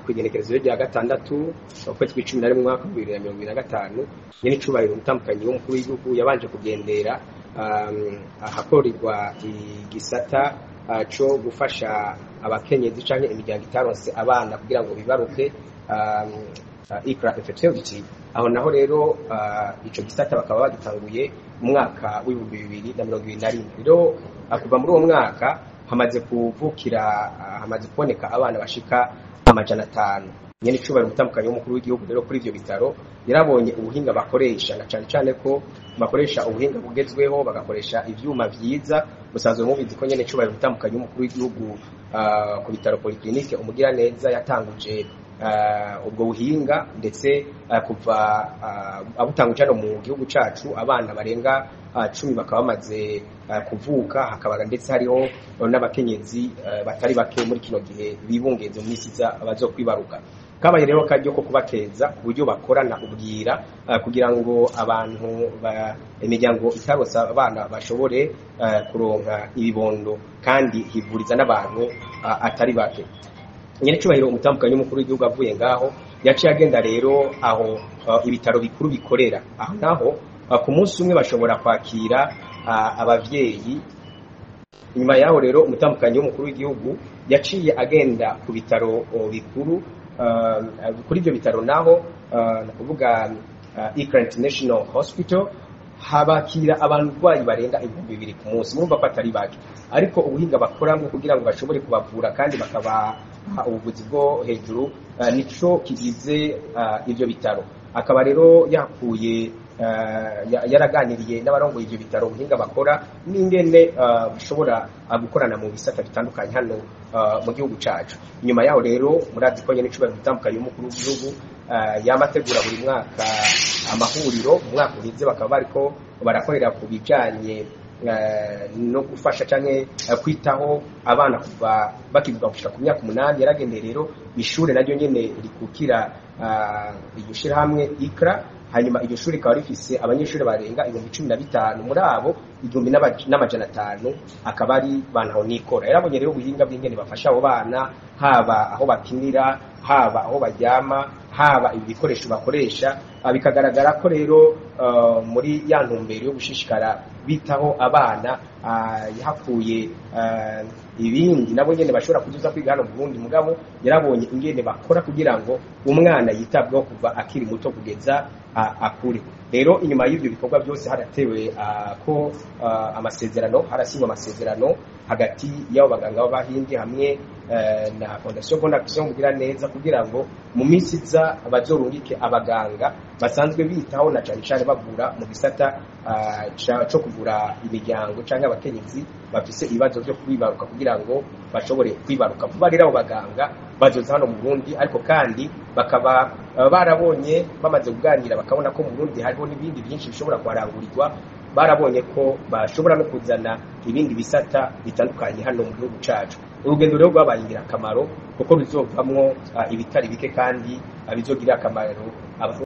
Kw'igenekerezo rya gatandatu ukwezi kw'icumi na rimwe umwaka wa 2025, nyene icubahiro umutambukanyi w'umukuru w'igihugu yabanje kugendera ahakorerwa igisata co gufasha abakenyezi canke imiryango itaronse abana kugira ngo bibaruke, ICRA Fertility. Aho naho rero ico gisata bakaba bagitanguye mu mwaka w'2021. Rero kuva muri uwo mwaka hamaze kuvukira, hamaze kuboneka abana bashika 500. Nyene icubahiro umutambukanyi w'umukuru w'igihugu rero kuri ivyo bitaro yarabonye ubuhinga bakoresha, na cane cane ko bakoresha ubuhinga bugezweho, bagakoresha ivyuma vyiza. Musanzwe mubizi ko nyene icubahiro umutambukanyi w'umukuru w'igihugu ku bitaro polyclinique Umugiraneza yatanguje ubwo buhinga, ndetse kuva abutanguje hano mu gihugu cacu abana barenga 10 bakaba bamaze kuvuka, hakaba ndetse hariho n'abakenyezi batari bake muri kino gihe bibungenze mu misi iza bazokwibaruka. Kabaye rero karyo ko kubakeza ku buryo bakorana ubwira kugira ngo abantu imiryango itaronse abana bashobore kuronka ibibondo, kandi hivuriza n'abantu atari bake. Nyene icubahiro umutambukanyi w'umukuru w'igihugu avuye ngaho yaciye agenda rero aho ibitaro bikuru bikorera. Aho naho ku munsi umwe bashobora kwakira abavyeyi. Inyuma yaho rero umutambukanyi w'umukuru w'igihugu yaciye agenda ku bitaro bikuru. Kuri ivyo bitaro naho ni kuvuga ICRA International Hospital, habakira abarwayi barenga 2000 ku munsi. Murumva ko atari bake, ariko ubuhinga bakoramwo kugira ngo bashobore kubavura kandi bakabaha ubuvuzi bwo hejuru nico kigize ivyo bitaro. Akaba rero yakuye yaraganiriye n'abarongoye ivyo bitaro ubuhinga bakora n'ingene bashobora gukorana mu bisata bitandukanye hano mu gihugu cacu. Inyuma yaho rero murazi ko nyene icubahiro umutambukanyi w'umukuru w'igihugu yamategura buri mwaka amahuriro. Mu mwaka uheze bakaba bariko barakorera ku bijanye no gufasha canke kwitaho abana kuva bakivuka gushika ku myaka 8. Yaragendeye rero ishure naryo nyene rikukira iryo shirahamwe ICRA. Hanyuma iryo shuri rikaba rifise abanyeshuri barenga 15,000, muri abo 1,500 akaba ari bantu nikora. Yarabonye rero ubuhinga bw'ingene bafasha abo bana, haba aho bakinira, haba aho baryama, haba ibikoresho bakoresha. Bikagaragara ko rero muri ya ntumbero yo gushishikara bitaho abana yahakuye ibindi nabo nyene bashobora kuzuza kwiga hano mu Burundi. Mugabo yarabonye ingene bakora kugira ngo umwana yitabweho kuva akiri muto kugeza akure. Rero inyuma y'ivyo bikorwa byose haratewe ko amasezerano, harasinywa amasezerano hagati y'abo baganga b'Abahindi hamwe na Fondation Bonne Action Mugiraneza, kugira ngo mu minsi iza bazorungike abaganga basanzwe bitaho na cane cane bavura mu gisata co kuvura imiryango canke abakenyezi bafise ibibazo vyo kwibaruka, kugira ngo bashobore kwibaruka vuba. Rero abo baganga bazoza hano mu Burundi, ariko kandi bakaba barabonye bamaze kuganira bakabona ko mu Burundi hariho n'ibindi byinshi bishobora kuharangurirwa. Barabonye ko bashobora no kuzana ibindi bisata bitandukanye hano mu gihugu cacu. Urugendo rero rwabaye ingirakamaro kuko ruzovamwo ibitari bike kandi bizogirira akamaro.